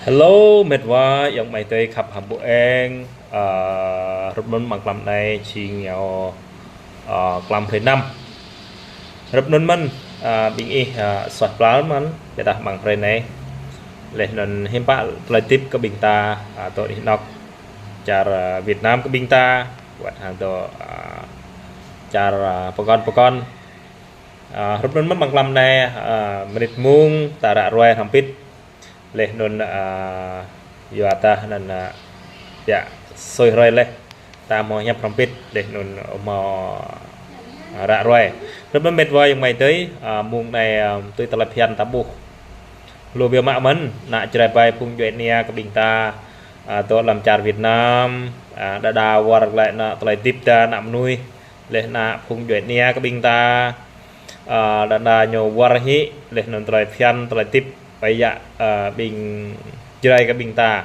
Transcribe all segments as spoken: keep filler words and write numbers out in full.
Hello, mĕt wa, ayŏng amai adơi khăp hăm ƀu eng, ơ, hrup anŭn mơ̆ng tlam anai, jing ñu, ơ, tlam hrơi năm. Hrup anŭn mơ̆n, ơ, ƀing ih, ơ, suaih pral mơ̆n, biă dah mơ̆ng hrơi anai. Laih anŭn hiư̆m pă tơlơi hơdip kơ ƀing ta, ơ, dŏ anih anŏ čar, ơ, Việt Nam kơ ƀing ta, wơ̆t hăng dŏ, ơ, čar, ơ, pơkŏn pơkŏn. Ơ, hrup anŭn mơ̆n mơ̆ng tlam anai, ơ, mơnit mông, ta ră ruai hrŏm hơbĭt. Laih anŭn, ơ, yua dah anŭn, ơ, biă sui hrơi laih. Ta hmâo hiăp hrŏm hơbĭt, laih anŭn hmâo, ơ, ră ruai. Hrup anŭn mĕt wa ayŏng amai adơi, ơ, mông anai, ơ, tui tơlơi phiăn ta ƀuh. Lu biă mă mơ̆n, ană Jrai ƀai phung djuai ania kơ ƀing ta, ơ, dŏ lăm čar Việt Nam, ơ, đơđa wơr glaĭ anŭn tơlơi hơdip ta ană mơnuih. Laih anŭn phung djuai ania kơ ƀing ta, ơ, đơđa ñu wơr hĭ, laih anŭn tơlơi phiăn, tơlơi hơdip, ƀai yă, ơ, ƀing Jrai kơ ƀing ta.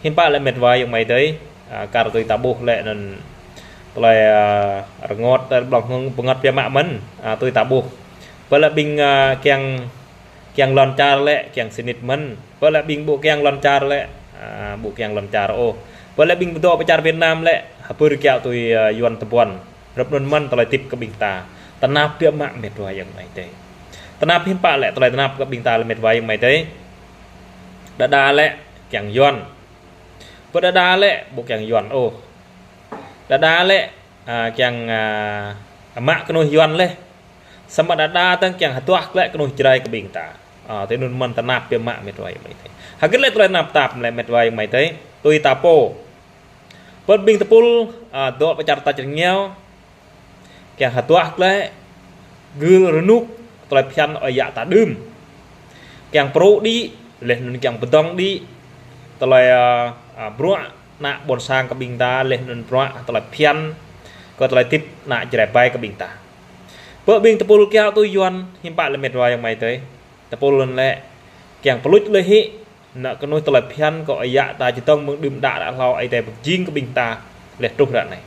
Hiư̆m pă lĕ mĕt wa ayŏng amai adơi, ơ, kar tui ta ƀuh lĕ anŭn tơlơi, ơ, rơngot, tơlơi blŏng hơng pơngăt biă mă mơ̆n, ơ, tui ta ƀuh. Pơ lĕ ƀing, ơ, kiăng kiăng lŏn čar lĕ, kiăng sĭt nik mơ̆n. Pơ lĕ ƀing ƀu kiăng lŏn čar lĕ, ơ, ƀu kiăng lŏn čar ôh. Pơ lĕ ƀing dŏ pơ čar Việt Nam lĕ, hơbưr kiaŏ tui, ơ, Yuan tơpuăn. Hrup anŭn mơ̆n tơlơi hơdip kơ ƀing ta. Tơnap biă mă mĕt wa ayŏng amai adơi. Tơnap hiư̆m pă lĕ tơlơi tơnap kơ ƀing ta lĕ mĕt wa ayŏng amai adơi. Đơđa lĕ kiăng Yuan. Pơ đơđa lĕ ƀu kiăng Yuan ôh. Đơđa lĕ, ơ, kiăng, ơ, mă kơnuih Yuan laih. Samơ̆ đơđa tơ̆ng kiăng hơduah glaĭ kơnuih Jrai kơ ƀing ta. Ơ, tui anŭn mơ̆n tơnap biă mă mĕt wa ayŏng amai adơi. Hơgĕt lĕ tơlơi tơnap tap lĕ mĕt wa ayŏng amai adơi. Tui ta pô. Pơ ƀing tơpul, ơ, dŏ pơ čar tač rơngiao. Kiăng hơduah glaĭ gưl rơnŭk tơlơi phiăn ơi yă ta đưm. Kiăng pơrŭ đĭ, laih anŭn kiăng pơdơ̆ng đĭ tơlơi, ơ, ơ, bruă ană ƀôn sang kơ ƀing ta, laih anŭn bruă tơlơi phiăn kơ tơlơi hơdip ană Jrai ƀai kơ ƀing ta. Pơ ƀing tơpul kiaŏ tui Yuan, hiư̆m pă lĕ mĕt wa ayŏng amai adơi. Tơpul anŭn lĕ kiăng pơluč laih hĭ anŭn kơnuih tơlơi phiăn kơ ơi yă ta čơdơ̆ng mơ̆ng đưm đă ră hlâo Ơi Adai pơjing kơ ƀing ta laih truh ră anai.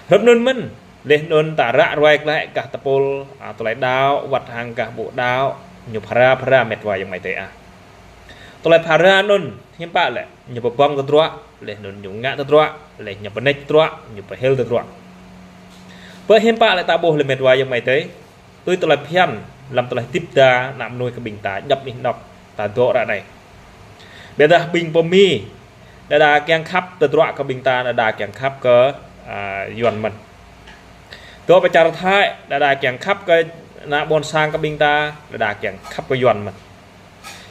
Hrup anŭn mơ̆n, laih anŭn ta ră ruai glaĭ gah tơpul, ơ, tơlơi đaŏ, wơ̆t hăng gah ƀu đaŏ, ñu phara phara mĕt wa ayŏng amai adơi ah. Tơlơi phara anŭn, hiư̆m pă lĕ, ñu pơbŏng tơdruă, laih anŭn ñu ngă tơdruă, laih ñu pơneč tơdruă, ñu pơhil tơdruă. Pơ hiư̆m pă lĕ ta ƀuh lĕ mĕt wa ayŏng amai adơi. Tui tơlơi phiăn, lăm tơlơi hơdip ta, ană mơnuih kơ ƀing ta, djŏp anih anŏ, ta dŏ ră anai. Biă dah ƀing pơ Mi, đơđa kiăng khăp tơdruă kơ ƀing ta, đơđa kiăng khăp kơ, ơ, Yuan mơ̆n. Dŏ pơ čar Thái, đơđa kiăng khăp kơ ană ƀôn sang kơ ƀing ta, đơđa kiăng khăp kơ Yuan mơ̆n.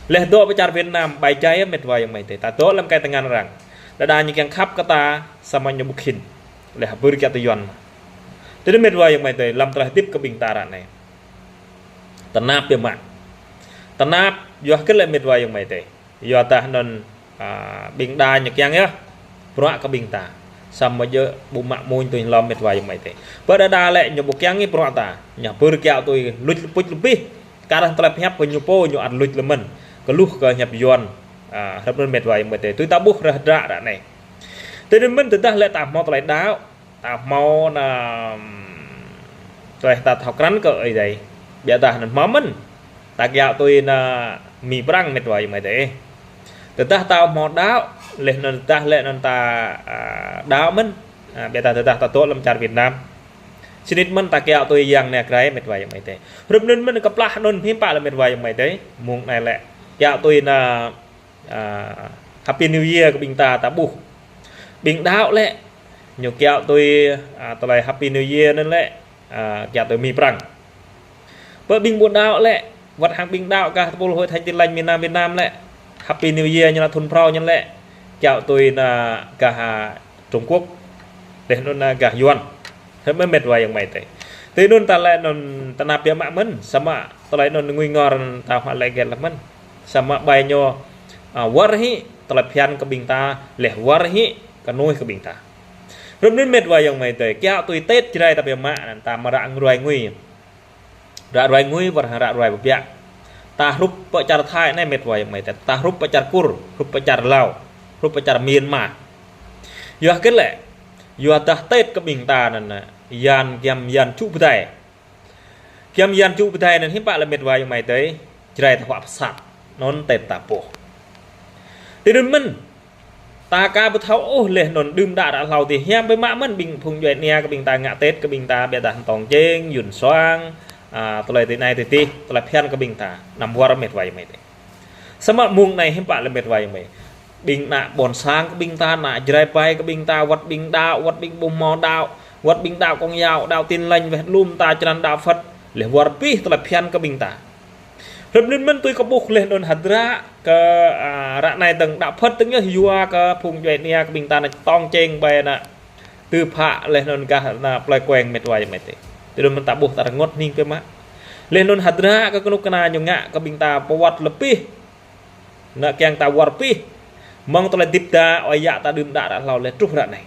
Laih dŏ pơ čar Việt Nam, ƀai jai mĕt wa ayŏng amai adơi. Ta dŏ lăm kai tơngan arăng. Đơđa ñu kiăng khăp kơ ta, samơ̆ ñu ƀu khĭn. Laih hơbưr kiaŏ tui Yuan mơ̆n. Tui anŭn mĕt wa ayŏng amai adơi, lăm tơlơi hơdip kơ ƀing ta ră anai. Tơnap biă mă. Tơnap, yua hơgĕt lĕ mĕt wa ayŏng amai adơi. Yua dah anŭn, ơ, ƀing đa ñu kiăng yơh. Bruă kơ ƀing ta. Samơ̆ djơ̆ ƀu mă amuñ tui lŏm mĕt wa ayŏng amai adơi. Pơ đơđa lĕ ñu ƀu kiăng ih bruă ta. Ñu hơbưr kiaŏ tui luč pŭč lơbih. Kar hăng tơlơi pơhiăp kơ ñu pô ñu ăt luč lĕ mơ̆n. Kơ luh kơ hiăp Yuan. Ơ, hrup anŭn mĕt wa ayŏng amai adơi. Tui ta ƀuh ră hơdră ră anai. Tui anŭn mơ̆n tơdah lĕ ta hmâo tơlơi đaŏ. Ta hmâo anŭn, tơlơi ta thâo krăn kơ Ơi Adai. Biă dah anŭn hmâo mơ̆n. Ta kiaŏ tui anŭn Mi Prăng mĕt wa ayŏng amai adơi. Tơdah ta hmâo đaŏ, laih anŭn tơdah lĕ anŭn ta, ơ, đaŏ mơ̆n. Ơ, biă dah tơdah ta dŏ lăm čar Việt Nam. Sĭt nik mơ̆n ta kiaŏ tui Yang Nai Krai mĕt wa ayŏng amai adơi. Hrup anŭn mơ̆n kơplah anŭn hiư̆m pă lĕ mĕt wa ayŏng amai adơi. Mông anai lĕ. Kiaŏ tui anŭn, ơ, Happy New Year kơ ƀing ta ta ƀuh. Ƀing đaŏ lĕ. Ñu kiaŏ tui, ơ, tơlơi Happy New Year anŭn lĕ. Ơ, kiaŏ tui Mi Prăng. Pơ ƀing ƀu đaŏ lĕ. Wơ̆t hăng ƀing đaŏ gah tơpul Hội Thánh Tin Lành miền Nam Việt Nam lĕ. Happy New Year ñu anŭn thŭn phrâo ñu lĕ. Kiaŏ tui anŭn gah, ơ, Trung Quốc. Laih anŭn anŭn gah Yuan. Hơmĕ mĕt wa ayŏng amai adơi. Tui anŭn ta lĕ anŭn tơnap biă mă mơ̆n. Samơ̆ tơlơi anŭn ngui ngor ta hmă lĕ gel lăp mơ̆n. Samơ̆ ƀai ñu, ơ, wơr hĭ tơlơi phiăn kơ ƀing ta, laih wơr hĭ kơnuih kơ ƀing ta. Hrup anŭn mĕt wa ayŏng amai adơi. Kiaŏ tui Tết Jrai ta biă mă anŭn ta mă ră ruai ngui. Ră ruai ngui wơ̆t hăng ră ruai pơbiă. Ta hrup pơ čar Thái anai mĕt wa ayŏng amai adơi. Ta hrup pơ čar Kur, hrup pơ čar Lao, hrup pơ čar Myanmar. Yua hơgĕt lĕ. Yua dah Tết kơ ƀing ta anŭn, ơ, yan giăm yan čŭ pơdai. Giăm yan čŭ pơdai anŭn hiư̆m pă lĕ mĕt wa ayŏng amai adơi. Jrai ta huă pơsat. Anŭn Tết ta pô. Tui anŭn mơ̆n, ta aka ƀu thâo ôh laih anŭn đưm đă ră hlâo tih hiam biă mă mơ̆n ƀing phung djuai ania kơ ƀing ta ngă Tết kơ ƀing ta biă dah tong čeng, yun suang, a, tơlơi tui anai tui tih, tơlơi phiăn kơ ƀing ta. Anăm wơr met wa ayŏng amai adơi. Samơ̆ mông anai hiư̆m pă lĕ met wa ayŏng amai. Ƀing ană ƀôn sang kơ ƀing ta, ană Jrai pai kơ ƀing ta, wơ̆t ƀing đaŏ, wơ̆t ƀing ƀu hmâo đaŏ, wơ̆t ƀing đaŏ Công giáo, đaŏ Tin Lành, weh lŏm ta črăn đaŏ Phật, laih wơr bĭt tơlơi phiăn kơ ƀing ta. Hrup anŭn mơ̆n tui kâo ƀuh laih anŭn hơdră kơ, a, ră anai dơ̆ng đaŏ Phật dơ̆ng yơh yua kơ phung djuai ania kơ ƀing ta anai tong čeng ƀai anai. Tơpă laih anŭn gah anai plơi Kueng met wa ayŏng amai adơi. Tui anŭn mơ̆n ta ƀuh ta rơngot hning biă mă. Laih anŭn hơdră kơ kơnuk kơna ñu ngă kơ ƀing ta pơwăt lơpih. Anai kiăng ta wơr bĭt. Mơ̆ng tơlơi hơdip ta, ơi yă ta đưm đă ră hlâo laih truh ră anai.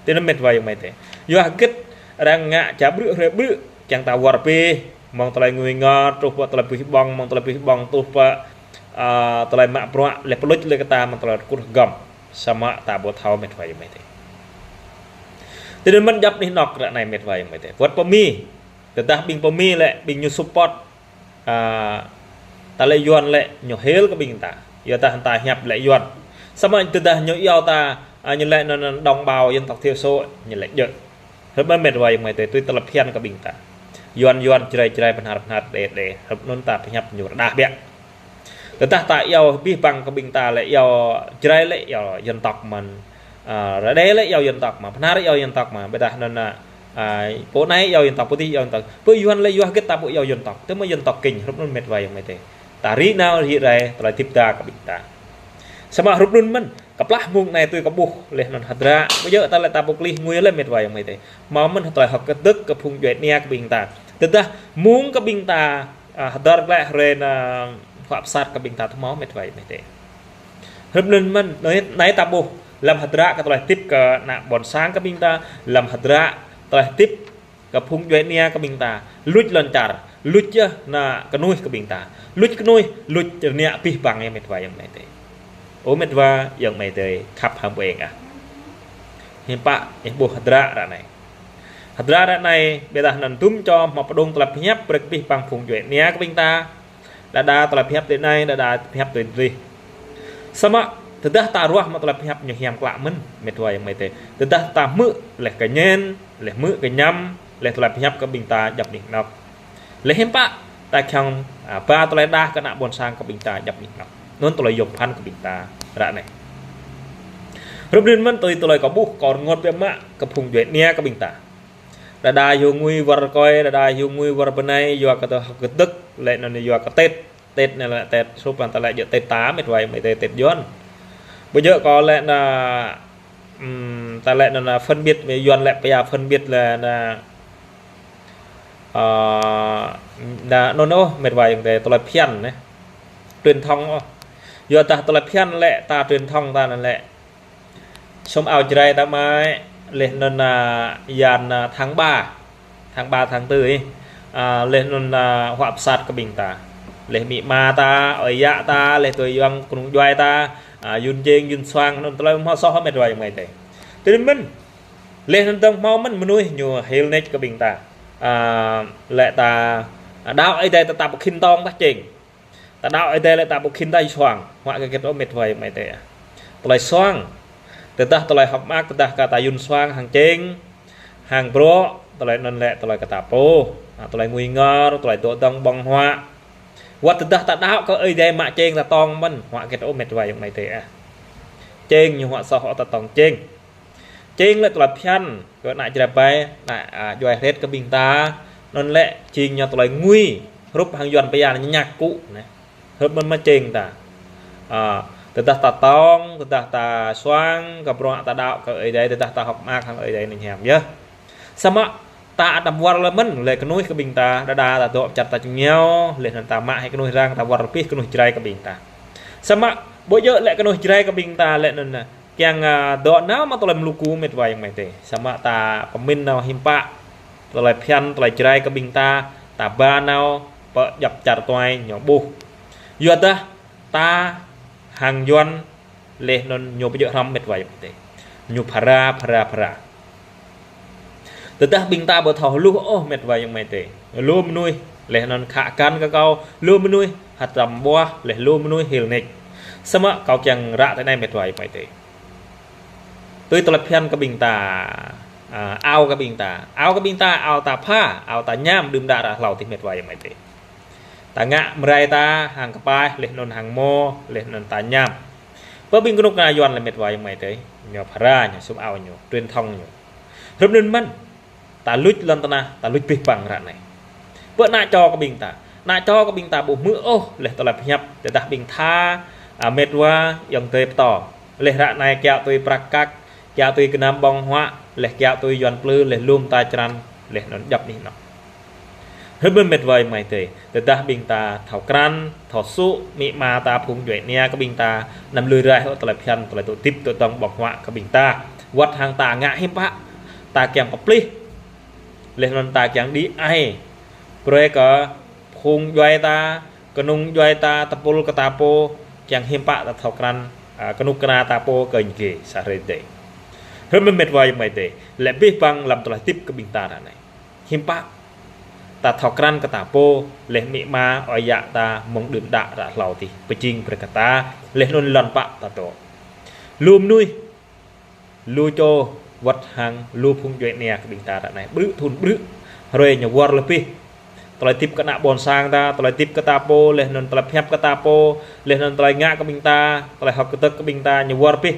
Tui anŭn met wa ayŏng amai adơi. Yua hơget arăng ngă ča brư̆ hrơi brư̆, kiăng ta wơr bĭt. Mơ̆ng tơlơi ngui ngor, truh pơ tơlơi bih ƀong, mơ̆ng tơlơi bih ƀong, truh pơ, a, tơlơi mă bruă, laih pơluč laih kơ ta, mơ̆ng tơlơi rơkŭt rơgăm. Samơ̆ ta ƀu thâo met wa ayŏng amai adơi. Tui anŭn mơ̆n djŏp anih anŏ ră anai met wa ayŏng amai adơi. Wơ̆t pơ Mi, tơdah ƀing pơ Mi lĕ, ƀing ñu support, a, ta lĕ Yuan lĕ ñu hil kơ ƀing ta. Yua dah ta hiăp lĕ Yuan. Samơ̆ tơdah ñu iâu ta, a, ñu lĕ anŭn, anŭn đồng bào dân tộc thiểu số, ñu lĕ djơ̆. Hrup mơ̆n met wa ayŏng amai adơi tui tơlơi phiăn kơ ƀing ta. Yuan Yuan, Jrai Jrai, Bahnar Bahnar, Êđê Êđê. Hrup anŭn ta pơhiăp ñu rơđah biă. Tơdah ta iâu bih băng kơ ƀing ta lĕ iâu Jrai lĕ iâu dân tộc mơ̆n. A, Êđê lĕ iâu dân tộc mơ̆n, Bahnar iâu dân tộc mơ̆n, biă dah anŭn, a, a, pô anai iâu dân tộc, pô tih iâu dân tộc. Pô Yuan lĕ yua hơget ta ƀu iâu dân tộc. Tơma dân tộc Kinh, hrup anŭn met wa ayŏng amai adơi. Ta rĭ nao rĭ rai, tơlơi hơdip ta kơ ƀing ta. Samơ̆ hrup anŭn mơ̆n, kơplah mông anai tui kâo ƀuh, laih anŭn hơdră, ƀu djơ̆ ta lĕ ta ƀu klih ngui lĕ met wa ayŏng amai adơi. Hmâo mơ̆n tơlơi hơ̆k kơdơ̆k kơ phung djuai ania kơ ƀing ta. Tơdah mông kơ ƀing ta, a, hơdơr glaĭ hrơi anai, a, huă pơsat kơ ƀing ta tơhmâo met wa ayŏng amai adơi. Hrup anŭn mơ̆n, anai, anai ta ƀuh, lăm hơdră kơ tơlơi hơdip kơ ană ƀôn sang kơ ƀing ta, lăm hơdră tơlơi hơdip kơ phung djuai ania kơ ƀing ta. Luč lŏn čar, luč yơh anai kơnuih kơ ƀing ta. Luč kơnuih, luč rơngiă bih băng yơh met wa ayŏng amai adơi. Ơ met wa ayŏng amai adơi, khăp hăng ƀu eng ah. Hiư̆m pă, ih ƀuh hơdră ră anai. Hơdră ră anai, biă dah anŭn tŭm čô hmâo pơdŏng tơlơi pơhiăp brơi kơ bih băng phung djuai ania kơ ƀing ta. Đơđa tơlơi pơhiăp tui anai, đơđa pơhiăp tui adih. Samơ̆, tơdah ta ruah mă tơlơi pơhiăp ñu hiam klă mơ̆n, met wa ayŏng amai adơi. Tơdah ta hmư̆ laih kơñen, laih hmư̆ kơñăm, laih tơlơi pơhiăp kơ ƀing ta djŏp anih anŏ. Laih hiư̆m pă, ta kiăng, a, ba tơlơi đah kơ ană ƀôn sang kơ ƀing ta djŏp anih anŏ. Anŭn tơlơi yôm phăn kơ ƀing ta ră anai. Hrup anŭn mơ̆n tui tơlơi kâo ƀuh, kâo rơngot biă mă kơ phung djuai ania kơ ƀing ta. Đơđa hyu ngui wơr rơkơi, đơđa hyu ngui wơr bơnai, yua kơ tơlơi hơ̆k kơdơ̆k, laih anŭn yua kơ Tết. Tết anai lĕ Tết, hrup anŭn ta lĕ djơ̆ Tết ta, met wa ayŏng amai adơi, Tết Yuan. Ƀu djơ̆ kơ lĕ anai, ưm, ta lĕ anai, anai phân biệt, met Yuan lĕ pia phân biệt lĕ anai, a, anai anŭn ôh, met wa ayŏng adơi, tơlơi phiăn anai. Truyền thống ôh. Yua dah tơlơi phiăn lĕ ta truyền thống ta anai lĕ sum ao Jrai ta mă, laih anŭn, a, yan, a, tháng ba, tháng ba tháng tư ih. A, laih anŭn, a, huă pơsat kơ ƀing ta. Laih amĭ ama ta, ơi yă ta, laih tui yŏng kơnung djuai ta, a, yun čeng, yun suang, anŭn tơlơi hmâo soh met wa ayŏng amai adơi. Tui anŭn mơ̆n. Laih anŭn dơ̆ng hmâo mơ̆n mơnuih ñu hil nač kơ ƀing ta. A, lĕ ta, a, đaŏ Ơi Adai ta ƀu khĭn tong tah čeng. Ta đaŏ Ơi Adai lĕ ta ƀu khĭn tah suang. Huă kơ hơget ôh met wa ayŏng amai adơi ah. Tơlơi suang. Tơdah tơlơi hơ̆k mơak, tơdah kơ ta yun suang hăng čeng, hăng bruă, tơlơi anŭn lĕ tơlơi kơ ta pô. A, tơlơi ngui ngor, tơlơi dŏ dơ̆ng ƀơ̆ng huă. Wơ̆t tơdah ta đaŏ kơ Ơi Adai mă čeng ta tong mơ̆n. Huă kơ hơget ôh met wa ayŏng amai adơi ah. Čeng ñu huă soh ôh ta tong čeng. Čeng lĕ tơlơi phiăn kơ ană Jrai pai, ană, a, djuai hret kơ ƀing ta. Anŭn lĕ čeng ñu tơlơi ngui, hrup hăng Yuan pia anai ñă kŭ anai. Hrup mơ̆n mă čeng ta. A, tơdah ta tong, tơdah ta suang, kơ bruă ta đaŏ kơ Ơi Adai, tơdah ta hơ̆k mơak hăng Ơi Adai anai hiam yơh. Samơ̆ ta ăt đăm wơr lơi mơ̆n, lĕ kơnuih kơ ƀing ta, đơđa ta dŏ čar ta čơngiao, laih anŭn ta mă hĭ kơnuih arăng, ta wơr bĭt kơnuih Jrai kơ ƀing ta. Samơ̆, ƀu djơ̆ lĕ kơnuih Jrai kơ ƀing ta, lĕ anŭn, a, kiăng, a, dŏ nao mă tơlơi Mluku met wa ayŏng amai adơi. Samơ̆ ta pơmĭn nao hiư̆m pă, tơlơi phiăn, tơlơi Jrai kơ ƀing ta, ta ba nao, pơ djŏp čar tuai ñu ƀuh. Yua dah, ta hăng Yuan, laih anŭn ñu ƀu djơ̆ hrŏm met wa ayŏng amai adơi. Ñu phara, phara, phara. Tơdah ƀing ta ƀu thâo hluh ôh met wa ayŏng amai adơi. Lu mơnuih, laih anŭn khă kăn kơ kâo, lu mơnuih hơdrăm ƀuah, laih lu mơnuih hil nač. Samơ̆ kâo kiăng ră tơ anai met wa ayŏng amai adơi. Tui tơlơi phiăn kơ ƀing ta, a, ao kơ ƀing ta. Ao kơ ƀing ta, ao ta pha, ao ta ñam đưm đă ră hlâo tih met wa ayŏng amai adơi. Ta ngă mơrai ta hăng kơpaih, laih anŭn hăng mô, laih anŭn ta ñam. Pơ ƀing kơnuk kơna Yuan lĕ met wa ayŏng amai adơi. Ñu phara, ñu sum ao ñu, truyền thống ñu. Hrup anŭn mơ̆n. Ta luč lŏn tơnah, ta luč abih bang ră anai. Pơ ană čô kơ ƀing ta. Ană čô kơ ƀing ta ƀu hmư̆ ôh, laih tơlơi pơhiăp, tơdah ƀing tha, a, met wa, ayŏng adơi pơtô. Laih ră anai kiaŏ tui prăk kăk, kiaŏ tui gơnam ƀơ̆ng huă, laih kiaŏ tui Yuan plư, laih lŏm ta črăn, laih anŭn djŏp anih anŏ. Hrup anŭn met wa ayŏng amai adơi. Tơdah ƀing ta thâo krăn, thâo sŭ, amĭ ama ta phung djuai ania kơ ƀing ta, anăm lui raih ôh tơlơi phiăn, tơlơi dŏ hơdip, dŏ dơ̆ng ƀơ̆ng huă kơ ƀing ta. Wơ̆t hăng ta ngă hiư̆m pă, ta kiăng pơplih. Laih anŭn ta kiăng đĭ ai. Brơi kơ phung djuai ta, kơnung djuai ta, tơpul kơ ta pô, kiăng hiư̆m pă ta thâo krăn, a, kơnuk kơna ta pô kơ ñu gê, sa hrơi tơi. Hrup anŭn met wa ayŏng amai adơi. Lĕ abih bang lăm tơlơi hơdip kơ ƀing ta ră anai. Hiư̆m pă ta thâo krăn kơ ta pô, laih amĭ ama, ơi yă ta mơ̆ng đưm đă ră hlâo tih, pơjing brơi kơ ta, laih anŭn lŏn pă ta dŏ. Lu mơnuih, lu čô wơ̆t hăng lu phung djuai ania kơ ƀing ta ră anai. Brư̆ thŭn brư̆, hrơi ñu wơr lĕ pih. Tơlơi hơdip kơ ană ƀôn sang ta, tơlơi hơdip kơ ta pô, laih anŭn tơlơi pơhiăp kơ ta pô, laih anŭn tơlơi ngă kơ ƀing ta, tơlơi hơ̆k kơdơ̆k kơ ƀing ta, ñu wơr pih.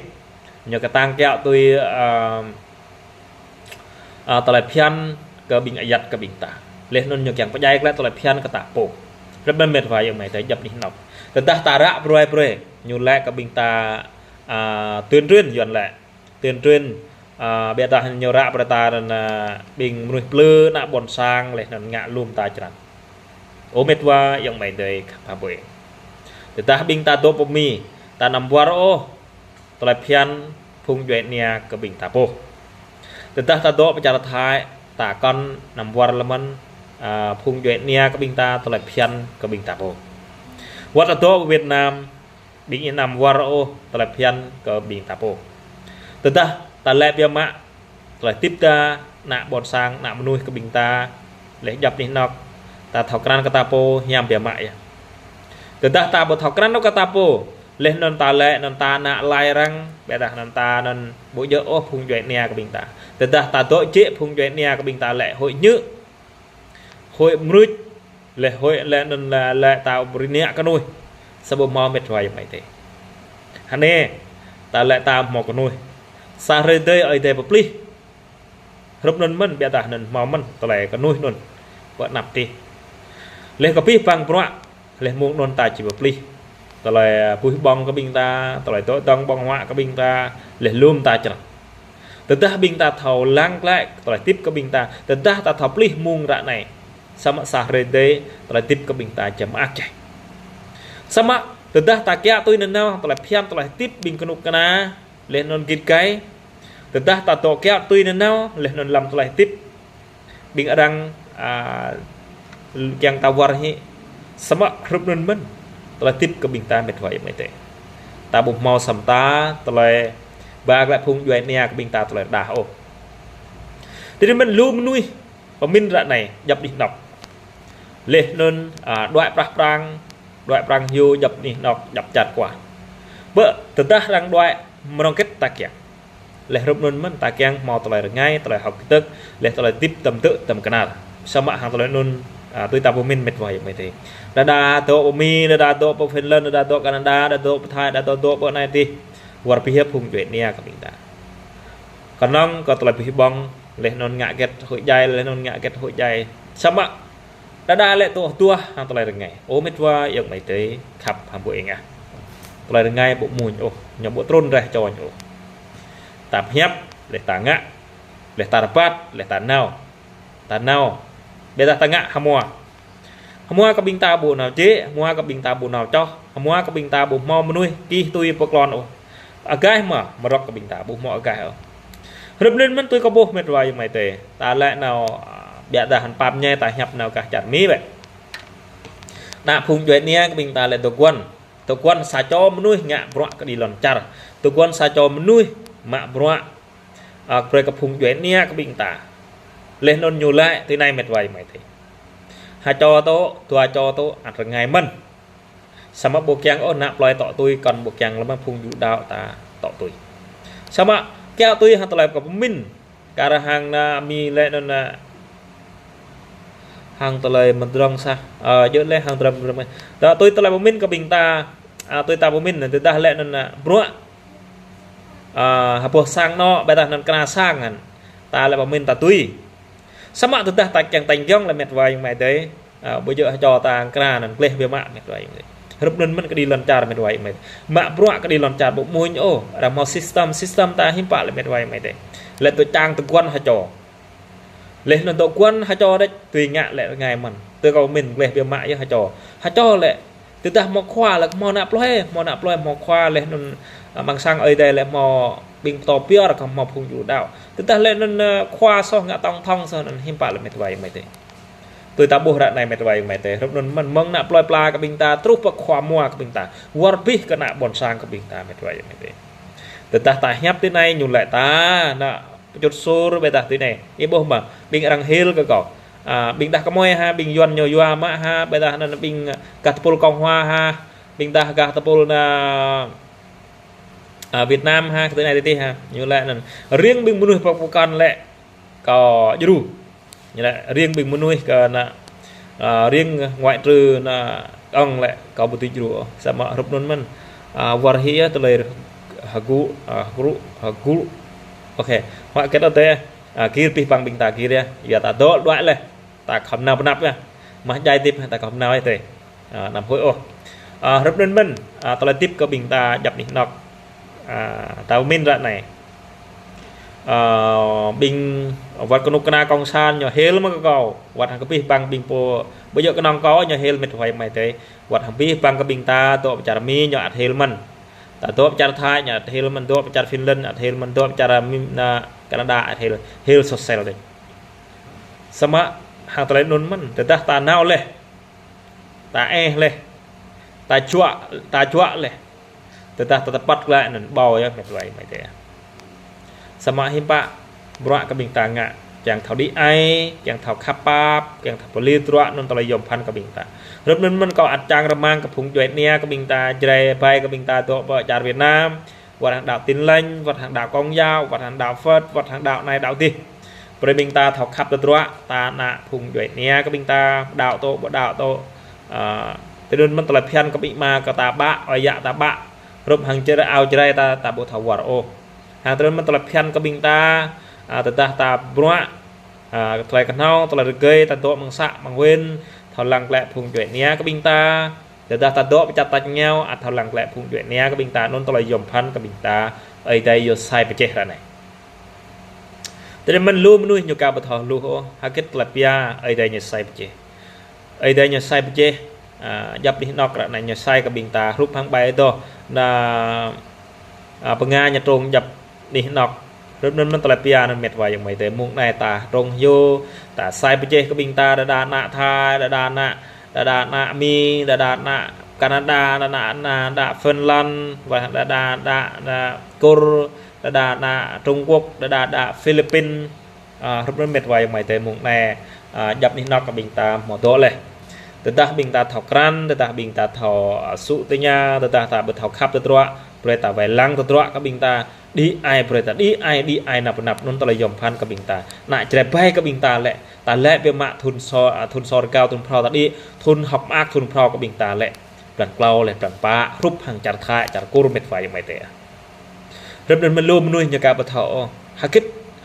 Ñu kơtang kiaŏ tui, a, a, tơlơi phiăn kơ ƀing ayăt kơ ƀing ta. Laih anŭn ñu kiăng pơdjai glaĭ tơlơi phiăn kơ ta pô. Hrup anŭn met wa ayŏng amai adơi djŏp anih anŏ. Tơdah ta ră brơi brơi, ñu lĕ kơ ƀing ta, a, tuyên truyền Yuan lĕ. Tuyên truyền, a, ƀiădah ñu ră brơi ta anŭn, a, ƀing mơnuih plư ană ƀôn sang laih anŭn ngă lŏm ta črăn. Ơ met wa ayŏng amai adơi khăp hăng ƀuê. Tơdah ƀing ta dŏ pơ Mi, ta anăm wơr ôh tơlơi phiăn phung djuai ania kơ ƀing ta pô. Tơdah ta dŏ pơ čar Thái, ta kŏn anăm wơr lĕ mơ̆n, a, phung djuai ania kơ ƀing ta, tơlơi phiăn kơ ƀing ta pô. Wơ̆t ta dŏ pơ Việt Nam, ƀing ih anăm wơr ôh tơlơi phiăn kơ ƀing ta pô. Tơdah ta lĕ biă mă, tơlơi hơdip ta, ană ƀôn sang, ană mơnuih kơ ƀing ta, laih djŏp anih anŏ, ta thâo krăn kơ ta pô, hiam biă mă yơh. Tơdah ta ƀu thâo krăn ôh kơ ta pô, laih anŭn ta lĕ, anŭn ta ană lai arăng, ƀiădah anŭn ta anŭn ƀu djơ̆ ôh phung djuai ania kơ ƀing ta. Tơdah ta dŏ jĕ phung djuai ania kơ ƀing ta lĕ huĭ ñŭ, huĭ mrŭč, laih huĭ lĕ anŭn lĕ, lĕ ta ƀu rơngiă kơnuih. Sa ƀu hmâo met wa ayŏng amai adơi. Hơnê, ta lĕ ta hmâo kơnuih. Sa hrơi tơi Ơi Adai pơplih. Hrup anŭn mơ̆n, ƀiădah anŭn hmâo mơ̆n tơlơi kơnuih anŭn pơ anăp tih. Laih kơ abih bang bruă, laih mơ̆ng anŭn ta či pơplih. Tơlơi puih ƀơ̆ng kơ ƀing ta, tơlơi dŏ dơ̆ng ƀơ̆ng huă kơ ƀing ta, laih lŏm ta črăn. Tơdah ƀing ta thâo lăng glaĭ tơlơi hơdip kơ ƀing ta, tơdah ta thâo plih mơ̆ng ră anai, samơ̆ sa hrơi tơi tơlơi hơdip kơ ƀing ta jăm ak čeh. Samơ̆ tơdah ta kiaŏ tui nanao tơlơi phiăn tơlơi hơdip ƀing kơnuk kơna, laih anŭn git gai. Tơdah ta dŏ kiaŏ tui nanao, laih anŭn lăm tơlơi hơdip ƀing arăng, a, kiăng ta wơr hĭ, samơ̆ hrup anŭn mơ̆n tơlơi hơdip kơ ƀing ta met wa ayŏng amai adơi. Ta ƀu hmâo sa mơta tơlơi ba glaĭ phung djuai ania kơ ƀing ta tơlơi rơđah ôh. Tui anŭn mơ̆n lu mơnuih pơmĭn ră anai djŏp anih anŏ. Laih anŭn, a, đuaĭ prah prang, đuaĭ prang hyu djŏp anih anŏ djŏp čar kwar. Bơ tơdah arăng đuaĭ mơnơ̆ng kĕt ta kiăng. Laih hrup anŭn mơ̆n ta kiăng hmâo tơlơi rơngai, tơlơi hơ̆k kơdơ̆k, laih tơlơi hơdip tơm tơ̆ tơm kơnar. Samơ̆ hăng tơlơi anŭn, a, tui ta pơmĭn met wa ayŏng amai adơi. Đơđa dŏ pơ Mi, đơđa dŏ pơ Finland, đơđa dŏ Canada, đơđa dŏ pơ Thái, đơđa dŏ pơ anai tih. Wơr bĭt phung djuai ania kơ ƀing ta. Kơnơ̆ng kơ tơlơi puih ƀơ̆ng, laih anŭn ngă hơget huĭ djai, laih anŭn ngă hơget huĭ djai. Samơ̆ đơđa lĕ tŏ hơduah hăng tơlơi rơngai. Ơ met wa ayŏng amai adơi khăp hăng ƀuh eng ah. Tơlơi rơngai ƀu mŭñ ôh, ñu ƀu trŭn reh čôñ ôh. Ta pơhiăp, laih ta ngă, laih ta rơbat, laih ta nao. Ta nao. Ƀiădah ta ngă hơmua. Hơmua kơ ƀing ta ƀu nao jĕ, hơmua kơ ƀing ta ƀu nao čoh, hơmua kơ ƀing ta ƀu hmâo mơnuih kih tui pơklŏn ôh. Agaih mơ̆, mơrŏk kơ ƀing ta ƀu hmâo agaih ôh. Hrup anŭn mơ̆n tui kơ ƀuh met wa ayŏng amai adơi. Ta lĕ nao, a, ƀiădah hăng pap ñai ta hiăp nao gah čar Mi bĕ. Ană phung djuai ania kơ ƀing ta lĕ tơguan. Tơguan sa čô mơnuih ngă bruă kơđi lŏn čar. Tơguan sa čô mơnuih mă bruă, a, brơi kơ phung djuai ania kơ ƀing ta. Laih anŭn ñu lĕ tui anai met wa ayŏng amai adơi. Ha čô tŏ, dua čô tŏ, ăt rơngai mơ̆n. Samơ̆ ƀu kiăng ôh ană plơi tŏ tui, kŏn ƀu kiăng lơ̆m phung Yuđa ta tŏ tui. Samơ̆ kiaŏ tui hăng tơlơi kơ pơmĭn. Kar hăng ană Mi lĕ anŭn, hăng tơlơi mơdrŏng sah. Ơ, djơ̆ lĕ hăng tơlơi mơdrŏng. Tŏ tui tơlơi pơmĭn kơ ƀing ta, ơ, tui ta pơmĭn, tơdah lĕ anŭn, ơ, bruă, ơ, hơpŏh sang anŏ, ƀôdah anŭn kơna sang hăn. Ta lĕ pơmĭn ta tui. Samơ̆ tơdah ta kiăng tañ giŏng lĕ met wa ayŏng amai adơi. Ơ, ƀu djơ̆ hơčô ta kơna anŭn gleh biă mă met wa ayŏng adơi. Hrup anŭn mơ̆n kơđi lŏn čar met wa ayŏng amai adơi. Mă bruă kơđi lŏn čar ƀu mơñum ôh, arăng hmâo system, system ta hiư̆m pă lĕ met wa ayŏng amai adơi. Lĕ tui čang tơguan hơčô. Leh anŭn tơguan hơčô đĕč, tui ngă lĕ rơngai mơ̆n. Tui kâo pơmĭn gleh biă mă yơh hơčô. Hơčô lĕ, tơdah hmâo khua lĕ hmâo ană plơi, hmâo ană plơi hmâo khua leh anŭn, ơ, amăng sang Ơi Adai lĕ hmâo ƀing pơtô pơyơr kơ hmâo phung Yuđa. Tơdah lĕ anŭn, ơ, khua soh ngă tổng thống soh anŭn hiư̆m pă lĕ met wa ayŏng amai adơi. Tui ta ƀuh ră anai met wa ayŏng amai adơi. Hrup anŭn mơ̆n mơ̆ng ană plơi pla kơ ƀing ta truh pơ khua mua kơ ƀing ta. Wơr bĭt kơ ană ƀôn sang kơ ƀing ta met wa ayŏng amai adơi. Tơdah ta hiăp tui anai ñu lĕ ta, ană pơčut sur ƀôdah tui anai. Ih ƀuh mơ̆, ƀing arăng hil kơ kâo. Ơ, ƀing dah kơmơi ha, ƀing Yuan ñu yua mă ha, ƀôdah anŭn ƀing gah tơpul Cộng hòa ha, ƀing dah gah tơpul anŭn, ơ, Việt Nam ha, kơ tui anai tih ha. Ñu lĕ anŭn. Riêng ƀing mơnuih pơkŏn lĕ kâo djru. Ñu lĕ riêng ƀing mơnuih kơ ană, ơ, riêng ngoại trừ ană ong lĕ kâo ƀu dưi djru ôh. Samơ̆ hrup anŭn mơ̆n. Ơ, wơr hĭ tơlơi hơgŭ, ơ, hơgŭ, hơgŭ. Ôkê. Huă kĕt ôh tê. Ơ, gir pih păng ƀing ta gir yơh. Yua ta dŏ đuaĭ leh. Ta khŏm nao pơ anăp yơh. Mă djai tip ta khŏm nao yơh tê. Ơ, anăm huĭ ôh. Ơ, hrup anŭn mơ̆n, ơ, tơlơi tip kơ ƀing ta djăp anih anŏk. Ơ, ta pơmĭn ră anai. Ơ, ƀing wơ̆t kơnuk kơna cộng sản ñu hil mă kơ kâo. Wơ̆t hăng kơ pih păng ƀing pô, ƀu djơ̆ kơnơ̆ng kâo ñu hil met wa ayŏng amai adơi. Wơ̆t hăng pih păng kơ ƀing ta dŏ pơ čar Mi ñu ăt hil mơ̆n. Ta dŏ pơ čar Thái ñu ăt hil mơ̆n, dŏ pơ čar Finland ăt hil mơ̆n, dŏ pơ čar Mi, anŭn Canada ăt hil, hil soh sel đĕč. Samơ̆ hăng tơlơi anŭn mơ̆n, tơdah ta nao leh. Ta eh leh. Ta juă, ta juă leh. Tơdah ta tơpăt glaĭ anŭn ƀâo yơh met wa ayŏng amai adơi. Samơ̆ hiư̆m pă bruă kơ ƀing ta ngă, kiăng thâo đĭ ai, kiăng thâo khăp pap, kiăng thâo pơlir tơdruă anŭn tơlơi yom phăn kơ ƀing ta. Hrup anŭn mơ̆n kâo ăt čang rơmang kơ phung djuai ania kơ ƀing ta, Jrai ƀai kơ ƀing ta dŏ pơ čar Việt Nam. Wơ̆t hăng đaŏ Tin Lành, wơ̆t hăng đaŏ Công giáo, wơ̆t hăng đaŏ Phật, wơ̆t hăng đaŏ anai đaŏ adih. Brơi ƀing ta thâo khăp tơdruă, ta ană phung djuai ania kơ ƀing ta, đaŏ tŏ, ƀu đaŏ tŏ. Ơ, tui anŭn mơ̆n tơlơi phiăn kơ ƀing ama kơ ta ƀă, ơi yă ta ƀă. Hrup hăng čơrơao Jrai ta, ta ƀu thâo wơr ôh. Hăng tui anŭn mơ̆n tơlơi phiăn kơ ƀing ta, ơ, tơdah ta bruă, ơ, tơlơi kơhnâo, tơlơi rơgơi, ta dŏ amăng să, amăng win, thâo lăng klĕ phung djuai ania kơ ƀing ta. Tơdah ta dŏ pơ čar tač rơngiao, ăt thâo lăng klĕ phung djuai ania kơ ƀing ta, anŭn tơlơi yom phăn kơ ƀing ta, Ơi Adai yơh sai pơjeh ră anai. Tơdơi mơ̆n lu mơnuih ñu ka ƀu thâo hluh ôh, hơgĕt tơlơi pia, Ơi Adai ñu sai pơjeh. Ơi Adai ñu sai pơjeh, ơ, djăp anih anŏk ră anai ñu sai kơ ƀing ta, hrup hăng ƀai dŏ, anŭn, ơ, pơnga ñu trông djăp anih anŏk. Hrup anŭn mơ̆n tơlơi pia anŭn met wa ayŏng amai adơi. Mơ̆ng anai ta trông hyu, ta sai pơjeh kơ ƀing ta, đơđa ană Thái, đơđa ană, đơđa ană Mi, đơđa ană Canada, đơđa ană, đa Finland, wơ̆t đơđa, đa, đa Kur, đơđa ană Trung Quốc, đơđa, đa Philippines. Ơ, hrup anŭn met wa ayŏng amai adơi mơ̆ng anai, ơ, djăp anih anŏk kơ ƀing ta hmâo dŏ leh. Tơdah ƀing ta thâo krăn, tơdah ƀing ta thâo, ơ, sŭ tơña, tơdah ta ƀu thâo khăp tơdruă, brơi ta wai lăng tơdruă kơ ƀing ta, đĭ ai brơi ta, đĭ ai, đĭ ai năp năp, anŭn tơlơi yom phăn kơ ƀing ta. Ană Jrai ƀai kơ ƀing ta lĕ, ta lĕ biă mă thŭn sô, ơ, thŭn sô rơgao thŭn phrâo ta đĭ, thŭn hơ̆k mơak thŭn phrâo kơ ƀing ta lĕ. Blan klâo leh, blan pă, hrup hăng čar Thái, čar Kur met wa ayŏng amai adơi. Hrup anŭn mơ̆n lu mơnuih ñu ka ƀu thâo ôh. Hơgĕt,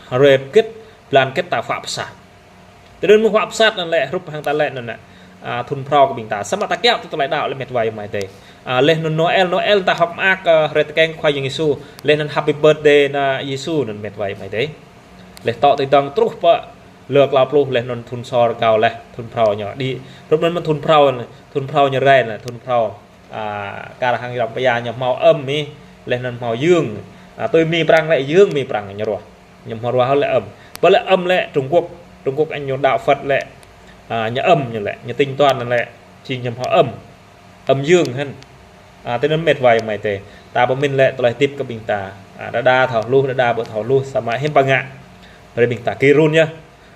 hrơi hơgĕt, blan hơgĕt ta huă pơsat. Tui anŭn mơ̆n huă pơsat anŭn lĕ hrup hăng ta lĕ anŭn, ơ, thŭn phrâo kơ ƀing ta. Samơ̆ ta kiaŏ tui tơlơi đaŏ lĕ met wa ayŏng amai adơi. Ơ, leh anŭn Noel, Noel ta hơ̆k mơak, ơ, hrơi tơkeng Khua Yang Yêsu. Leh anŭn happy birthday anŭn Yêsu anŭn met wa ayŏng amai adơi. Leh tŏ tơdang truh pơ lơ klâo pluh leh anŭn thŭn sô rơgao leh, thŭn phrâo ñu đĭ. Hrup anŭn mơ̆n thŭn phrâo, thŭn phrâo ñu rai anŭn, thŭn phrâo. Ơ, kar hăng rŏng pơya ñu hmâo âm Mi, leh anŭn hmâo dương. Ơ, tui Mi Prăng lĕ dương Mi Prăng ñu ruah. Ñu hmâo ruah lĕ âm. Pơ lĕ âm lĕ Trung Quốc, Trung Quốc anŭn ñu đaŏ Phật lĕ, ơ, ñu âm ñu lĕ, ñu tính toán lĕ, či ñu hmâo âm. Âm dương hăn. Ơ, tui anŭn met wa ayŏng amai adơi. Ta pơmĭn lĕ tơlơi hơdip kơ ƀing ta. Ơ, đơđa thâo hluh, đơđa ƀu thâo hluh, samơ̆ hiư̆m pă ngă. Brơi ƀing ta gir run yơh.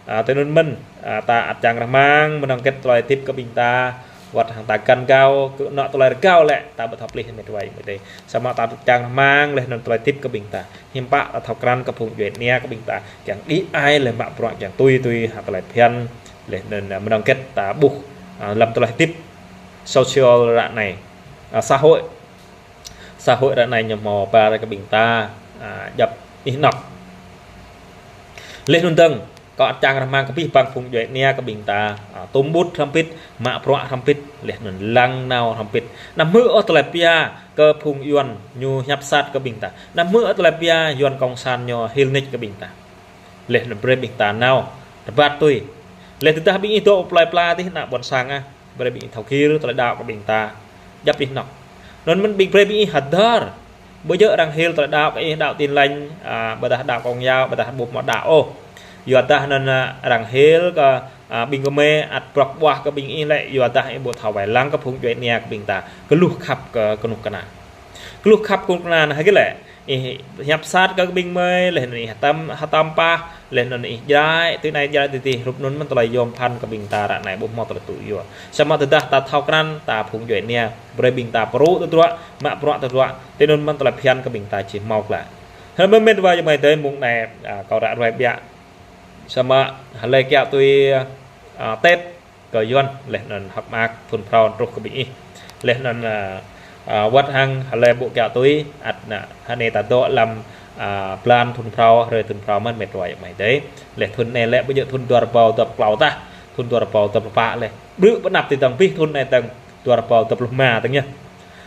Ơ, tui anŭn mơ̆n, ơ, ta ăt čang rơmang, mơnơ̆ng hơgĕt tơlơi hơdip kơ ƀing ta, Wơ̆t hăng ta găn gao, kơ anŏ tơlơi rơgao lĕ, ta ƀu thâo pơplih mĕt wa ayŏng amai adơi. Samơ̆ ta čang rơmang laih anŭn tơlơi hơdip kơ ƀing ta. Hiư̆m pă ta thâo krăn kơ phung djuai ania kơ ƀing ta. Kiăng đĭ ai laih mă bruă kiăng tui tui hăng tơlơi phiăn. Laih anŭn, a, mơnơ̆ng hơget ta ƀuh, a, lăm tơlơi hơdip social ră anai. A, xã hội. Xã hội ră anai ñu hmâo ba kơ ƀing ta, a, djŏp anih anŏ. Laih anŭn dơ̆ng, kâo ăt čang rơmang kơ abih bang phung djuai ania kơ ƀing ta, a, tŭm ƀut hrŏm hơbĭt, mă bruă hrŏm hơbĭt, laih anŭn lăng nao hrŏm hơbĭt. Anăm hmư̆ ôh tơlơi pia kơ phung Yuan ñu hiăp sat kơ ƀing ta. Anăm hmư̆ ôh tơlơi pia Yuan cộng sản ñu hil nik kơ ƀing ta. Laih anŭn brơi ƀing ta nao rơbat tui. Laih tơdah ƀing ih dŏ plơi pla tih ană ƀôn sang ah. Brơi ƀing ih thâo gir tơlơi đaŏ kơ ƀing ta. Djŏp anih anŏ. Anŭn mơ̆n ƀing brơi ƀing ih hơdơr. Ƀu djơ̆ arăng hil tơlơi đaŏ kơ ih đaŏ Tin Lành, a, ƀôdah đaŏ Công giáo, ƀôdah ƀu hmâo đaŏ ôh. Yua dah anŭn, a, arăng hil kơ, a, ƀing gơmơi ăt brŏk ƀuah kơ ƀing ih lĕ, yua dah ih ƀu thâo wai lăng kơ phung djuai ania kơ ƀing ta. Kơluh khăp kơ kơnuk kơna. Kơluh khăp kơnuk kơna anai hơget lĕ. Ih hiăp sat kơ ƀing gơmơi, laih anŭn ih hơtăm, hơtăm pah, laih anŭn ih jrai, tui anai jrai tui adih, hrup anŭn mơ̆n tơlơi yom phăn kơ ƀing ta ră anai ƀu hmâo tơlơi tŭ yua. Samơ̆ tơdah ta thâo krăn, ta phung djuai ania, brơi ƀing ta pơrŭ tơdruă, mă bruă tơdruă, tui anŭn mơ̆n tơlơi phiăn kơ ƀing ta či hmâo glaĭ. Hơmơ̆ mĕt wa ayŏng amai adơi mơ̆ng anai, a, kâo ră ruai biă. Samơ̆ hlơi kiăng tui, a, Tết, kơ Yuan, laih anŭn hơ̆k mơak thŭn phrâo truh kơ ƀing ih. Laih anŭn, a, a, wơ̆t hăng hlơi ƀu kiăng tui, ăt anai, hơnai ta dŏ lăm, a, blan thŭn phrâo, hrơi thŭn phrâo mơ̆n mĕt wa ayŏng amai adơi. Laih thŭn anai lĕ ƀu djơ̆ thŭn dua rơbâo dua pluh klâo tah, thŭn dua rơbâo dua pluh pă laih. Ƀrư̆ pơanăp tui dơ̆ng abih thŭn anai dơ̆ng dua rơbâo dua pluh rơma dơ̆ng yơh.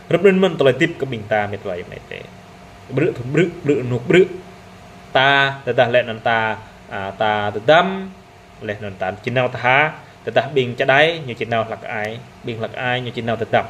Hrup anŭn mơ̆n tơlơi hơdip kơ ƀing ta mĕt wa ayŏng amai adơi. Ƀrư̆ thŭn ƀrư̆, ƀrư̆ rơnŭk ƀrư̆. Ta, tơdah lĕ anŭn ta, a, ta tơdăm, laih anŭn ta či nao tha, tơdah ƀing čơđai, ñu či nao hlăk ai, ƀing hlăk ai, ñu či nao tơdăm.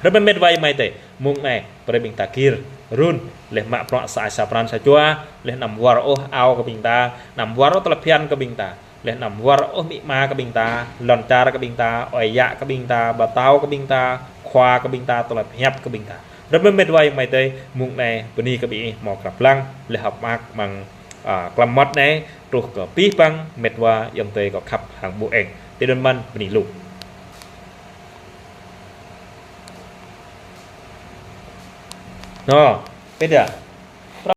Hrup mơ̆n mĕt wa ayŏng amai adơi, mơ̆ng anai, brơi ƀing ta gir, run, laih mă bruă sa ai sa pran sa jua, laih anăm wơr ôh ao kơ ƀing ta, anăm wơr ôh tơlơi phiăn kơ ƀing ta, laih anăm wơr ôh amĭ ama kơ ƀing ta, lŏn čar kơ ƀing ta, ơi yă kơ ƀing ta, pơtao kơ ƀing ta, khua kơ ƀing ta, tơlơi pơhiăp kơ ƀing ta. Hrup mơ̆n mĕt wa ayŏng amai adơi, mơ̆ng anai, bơni kơ ƀing ih hmâo krăp lăng, laih hơ̆k mơak mơ̆ng a, klăm mơmŏt anai, truh kơ abih bang mĕt wa ayŏng adơi kâo khăp hăng ƀu eng. Tui anŭn mơ̆n bơni lu. Nô, pĕt yơh.